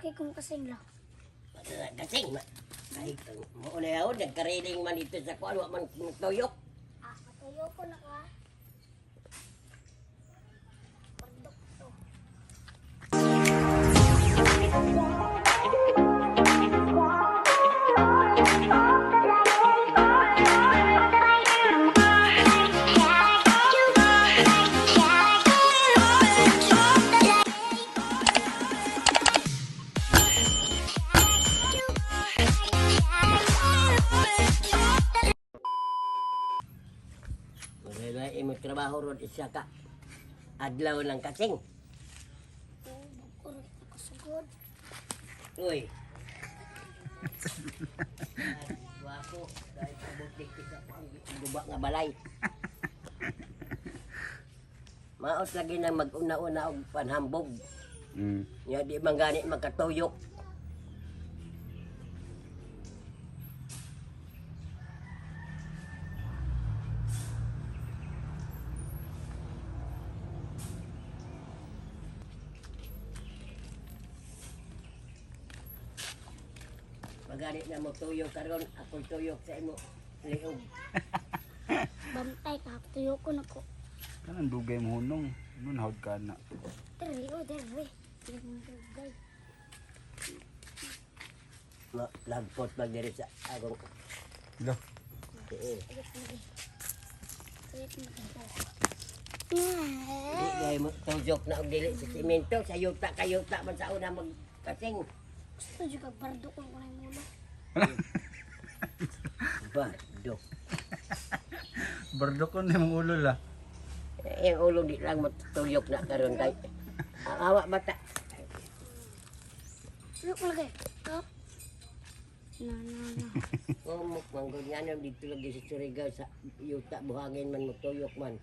Kay kung kasing lang. Kasing ma. Ay, mo na yaw nagkariling man dito sa kuan wa man tuyok. Ah, matuyo ko na ka. Pardok to. Wala imo trabaho ron isa ka adlaw lang kasing. Oh, bago rin ako sugod. Uy. Wako dahil butik isa ko ang guba nga balay. Maot lagi nang mag-una-una og panhambog. Nya di man gani magkatuyok. Magani na mo tuyok karon, ako'y tuyok sa imo liog. Bantay ka, tuyo ko na ko. Kanang dugay mo hunong. Nun hawd ka na. Dere, oh, dere. Yung dugay. Lagpot mag diri sa akong Lo. tiil. Ayot na eh. Ayot na eh. Di gay mo tuyok na og dili sa simento, sa yuta kayuta man sa una magkasing. Gusto juga bardo ko na yung ulo. Bardok. Bardo ko na imong ulo la. Eh, ang ulo di lang matuyok na karon kay. Ang awa bata. Tuyo ko lagi. Oh. Na, na, na. Kumok manggod nga nung dito lagi sa Surigao sa yuta buhangin man mutuyok man.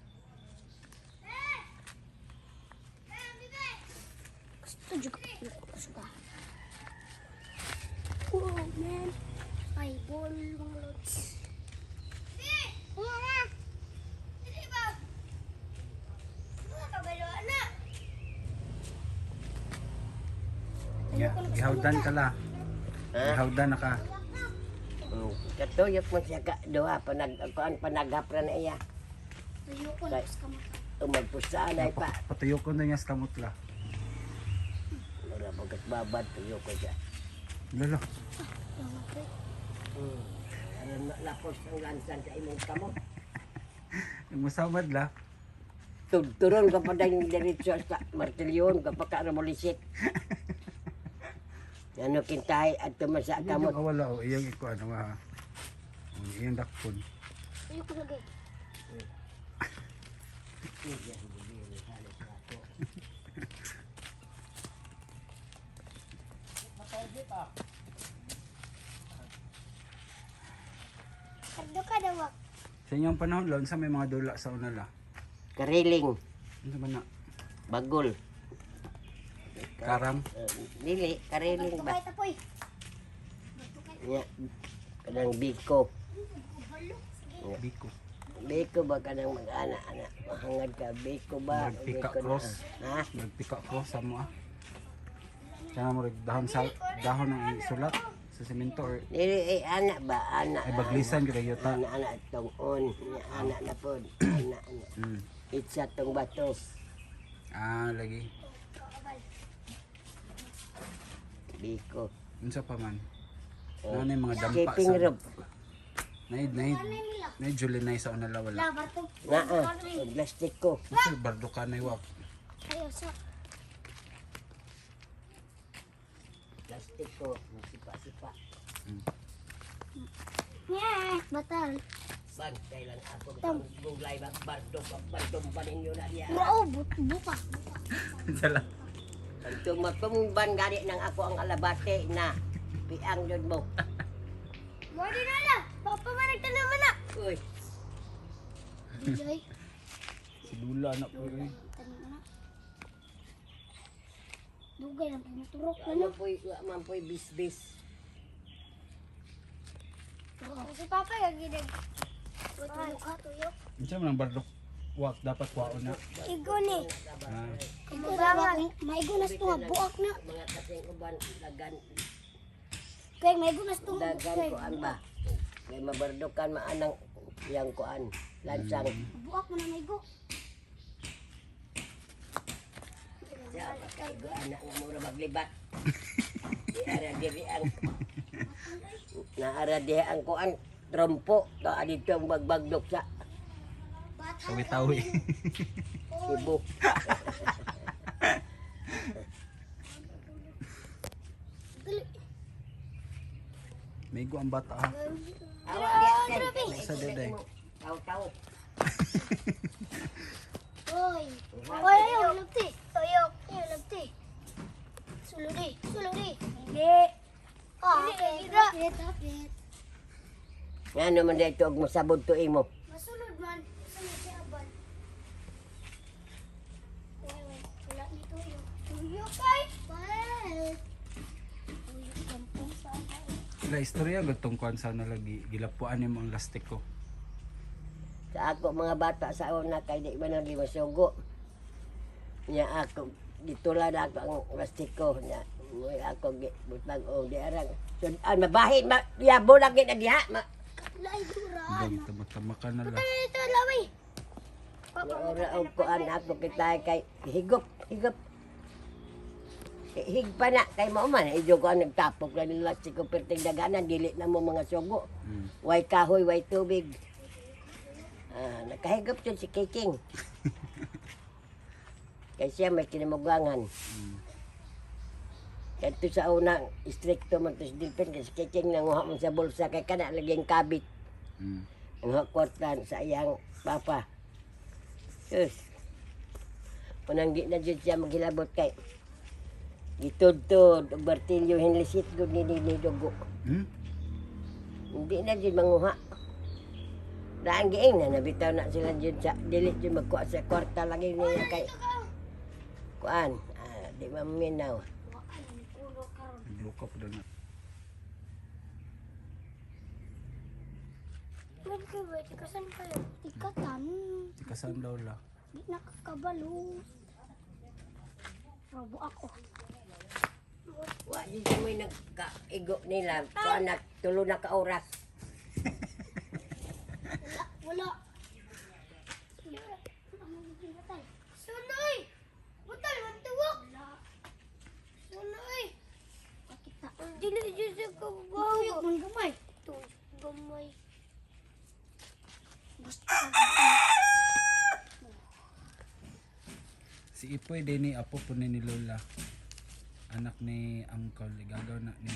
Gusto juga tuyo ko suka. Oh, man. Ay, ball, mga lods. Ya, gihawdan ka la. Ha? Gihawdan na ka. Katuyok man siya ka duha panag kuan panaghapra na iya. Tuyo ko na sa kamata. Umagpusaan ay pa. Patuyo ko na niya sa kamot la. Mura bagat babad tuyok ko siya. Lolo. Tama ko. Aron lapos ang lansan sa imong kamot. Yung musamad la. Tudturon ka pa dahil diretso sa martilyon ka pa ka ramulisit. Ano kintay at tumasa Iyang kamot. kawala o iyang iko ano nga. Ang Iyang dakpon. Tuyo ko lagi. Bardo ka daw. Ah. Sa inyong panahon la, unsa may mga dula sa una la? Kariling, Unsa man na? bagol. Karang. Dili, kariling Bardo ba? kay tapoy. Bardo kay Nya, kanang biko. Sige. Biko. Biko ba kanang mag-ana, ana? Mahangad ka, biko ba? Magpika Biko na. cross. Ha? Nagpika ko sa mo ah. Kaya mo dahon sa dahon ang isulat sa semento or Dili, eh, ana ba? Ana. ay baglisan gyud yuta. Ana, ana, tong on. Nya, ana na pod. Ana, ana. Itsa tong bato. Ah, lagi. Biko. Unsa pa man? Ano yung mga dampa Skipping sa rope. Naid naid. Naid Julinay sa una la wala. La bardo. Naa, plastic ko. Unsa bardo ka na iwak. Ayo sa. Plastic ko. Sipa-sipa. Yeah, batal. Bantay lang ako. Guglay ba? Bardo pa. Bardo pa ninyo na diya. Bro, buka. Unsa la? Pag tumatumban gani ng ako ang alabate na piang yun mo. Mo di na la. Papa man nagtanaman na. Uy, Dijay. Si Lula na po eh. Tanong na. Dugay lang pumuturok na ano no. po'y, wa man po'y bisbis. Si Papa lagi nag. Tuyok ka, tuyok. Unsa man ang bardo? Wak dapat kwaon na. Igo ni. Ah. Kabubangan. Maigo na nga buak na. Mga kasing uban dagan Kay maigo na nga dagan kuan ba. Kay mabardukan maanang iyang kuan lansang. Buak mo na maigo. Siya pagkaigo anak nga mura maglibat. Di ara diri ang naara diha ang kuan trompo to adito ang bagbagdok sa Tawi-tawi. Cebu. Maigo ang bata ha. Awa diha kay. Sa deday. Taw-taw. Oy. Oy, ayaw, lagti. Ayaw, ayaw, lagti. Sulod sulod. Hindi. Ah, okay. Hapit, hapit. Ngano man dito og mosabod to imo. Masulod man. Masulod siya aban. Oy, oy, wala ni tuyo. Tuyo kay. Bye. Tuyo kampong sa La istorya gud tong kuan sa lagi gilapuan nimo ang lastiko. Sa ako mga bata sa una kay di man lagi masugo. Nya ako gitula na ako ang plastiko nya. Mo'y ako gi butang og di arang. Sud-an mabahin ma yabo lagi na diha. Ma, Laay dura. Bang tama-tama ka na la. Ito, laway. ora og kuan ako kita kay higop higop. Higpa na kay mao man ijo ko ang nagtapok lang ng plastiko perting daganan dili na mo mga sugo. Way kahoy, way tubig. Ah, nakahigop jud si Kiking. Kay siya may kinamugangan. Kadto sa una, stricto man to si Dilpen kay si Kiking nanguha man sa bulsa kay kana lagi ang kabit. Ang kwartan sa iyang papa. Sus. Unang di na jud siya maghilabot kay gitudtod og martilyo hinlisit gud ni dugo. Hindi na jud manguha. Daan giing na nabitaw na sila jud sa dili jud magkuha sa kwarta lagi niya kay kuan ah, di maminaw. Nagluka pa na. Tikasan kayo. Tikatan. Tikasan daw la. Di nakakabalo. Robo ako. Wa jud mo nagkaigo nila kuan na tulo na ka oras. Wala. Wala. Sunoy! Butal, mantuwak! Sunoy! Pakita. Dili dyan sa kabaw. Tuyok man gamay. Tuyok gamay. Basta. Si Ipoy din ni apo po ni Lola. Anak ni Uncle, igagaw na ni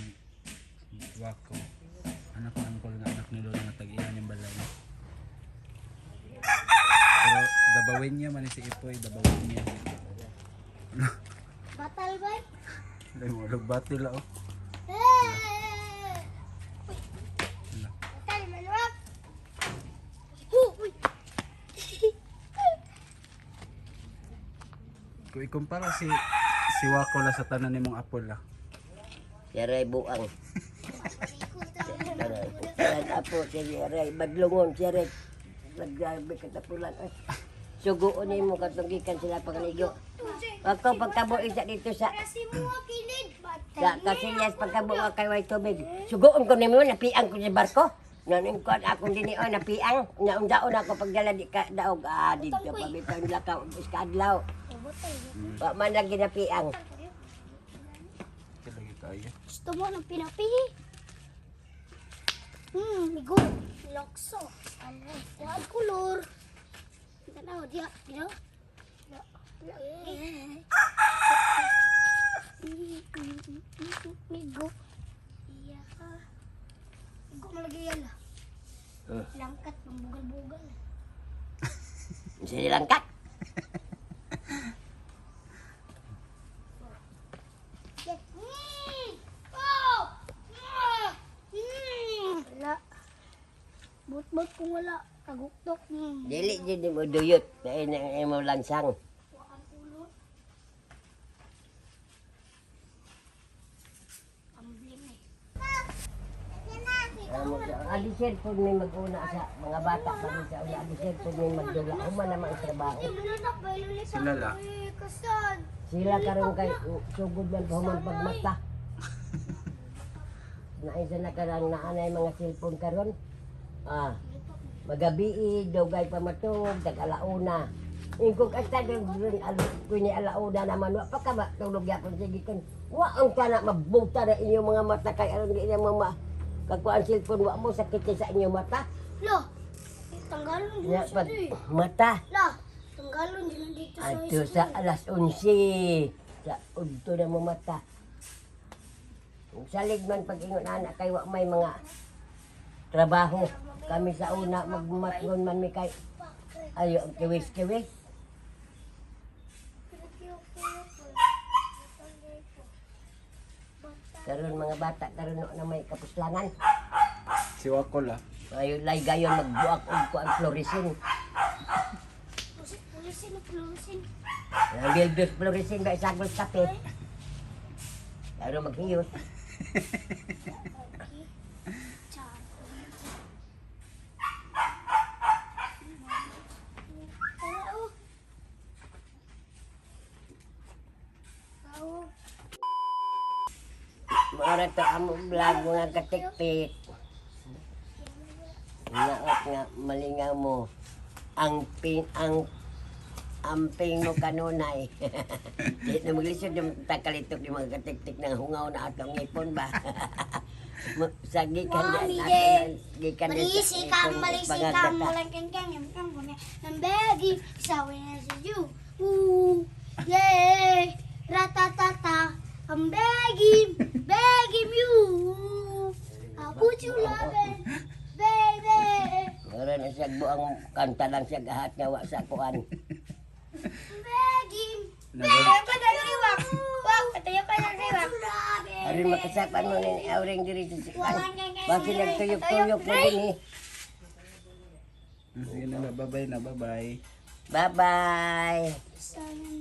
Wako. Anak ni Uncle nga anak ni Lola nga tag-iya ni balay. Pero dabawin niya man ni si Ipoy, dabawin niya. Batal ba? Dahil mo lugbati la oh. Eh! Uy. Ala. Batal, maluwag! Hu! Uy! Kung ikumpara si si Wako la sa tanan nimong apo la. Siya buang. Tanan apo siya ray badlungon siya ray naggrabe katapulan. Ay, suguon nimo katong gikan sila panganigo. Ako pagkabo isa dito sa Kasi mo kilid. sa Kasilyas pagkabo wa kay way tubig. Suguon ko nimo napiang ko sa barko. Naning kuan akong dinhi oy napiang. Naundaon ako pagdala di ka daog ah dito pa bitaw lakaw iska adlaw. Wa man lagi napiang. Kaya lagi kayo. Gusto mo ng pinapihi? Migo. Lakso. Alay. Wag kulor. Tanaw, diya. Diya. Migo. Iya ka. Migo malagi yan ah. Eh. Langkat, pambugal-bugal. Sila langkat. Oh! Wala. Bot-bot kung wala. Kaguktok. Dili jud nimo duyot kay nang imo lansang. Waan ulo. Ambling eh. Amo sa Agi cellphone may mag-una sa mga bata pa rin sa una. Agi cellphone may magdula. Human naman ang trabaho. Sila la. Sila karon kay sugod man pa human pagmata. Naisa na karang naanay mga cellphone karon. Ah, magabi dugay pa matug, tag alauna. Ingkog at tag kuni alauna naman wa pa ka matulog yapon, sige kun. Wa ang kana mabuta na inyong mga mata kay aron di inyong mama. Kagkuan cellphone wa mo sakit sa inyong mata. Lo, tanggalon Nya din siya pag eh. mata La, tanggalon din dito sa adto sa alas 11 sa udto na mo mata. Ug salig man pag ingon ana kay wa may mga trabaho. Kami sa una magmatngon man mi kay ayo ang kiwis-kiwis. Karon mga bata karon na may kapuslanan. Si Wako la. Ayo lay gayon magbuak og kuan fluorescent. Pulisin, pulisin. Ang bildos fluorescent ba isagol sa kape. Karon maghiyos. Maura to among vlog, mga katikpik. Naot nga malingaw mo. Ang pin ang amping mo kanunay. Di na maglisod yung takalitok yung mga katiktik ng hungaw na atong ngipon ba. Sa gikan Mami, na de. gikan na sa Malisi ka, ngipon, malisi ka, pangagata. mulang kengkeng, yung kang guna. Ang begi, sawi na si you. Ooh, yeah, ratatata. I'm begging, begging you. I put you loving, baby. Mura na siya buang kanta lang siya gahat nga wa sa kuan. I'm begging. Nagod. pa na riwak. Wak, patayo pa na riwak. Aron makasapan mo ni Auring diri sa sikan. Bakit nagtuyok-tuyok mo din eh. Sige na la, bye-bye na, bye-bye. Bye-bye. Sana.